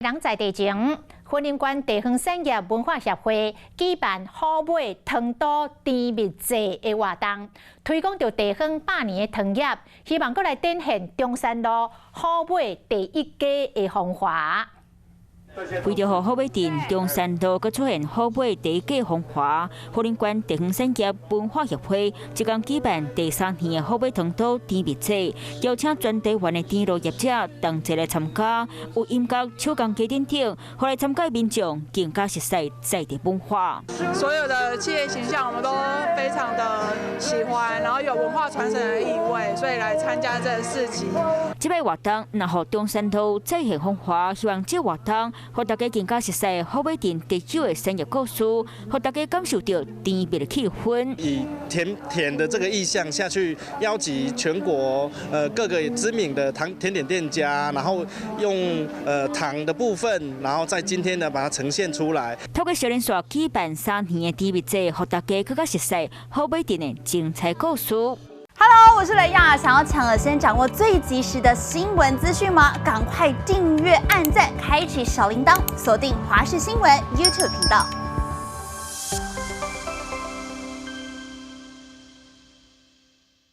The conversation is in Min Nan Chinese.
人在地前，雲林縣地方產業文化協會舉辦虎尾糖都甜蜜節的活動，推廣著地方百年的糖業，希望閣來展現中山路虎尾第一家的風華。為著予虎尾鎮中山路閣出現虎尾第一家風華，雲林縣地方產業文化協會這工舉辦第三年的虎尾糖都甜蜜節，邀請全台灣的甜露業者同齊來參加，有音樂、手工雞等等，予來參加的民眾更加熟悉在地文化。所有的企業形象我們都非常的喜歡，然後有文化傳承的意味，所以來參加這個市集。這擺活動若予中山路再現風華，希望這活動予大家更加熟悉虎尾鎮特有的產業故事，予大家感受著甜蜜的氣氛。以甜甜的這個意象下去，邀集全國各個知名的糖甜點店家，然後用糖的部分，然後在今天呢把它呈現出來。透過小連續舉辦3年的甜蜜節，予大家更加熟悉虎尾鎮的精彩故事。 Hello，我是雷亞，想要搶先掌握最及時的新聞資訊嗎？趕快訂閱、按讚、開啟小鈴鐺，鎖定華視新聞 YouTube 頻道。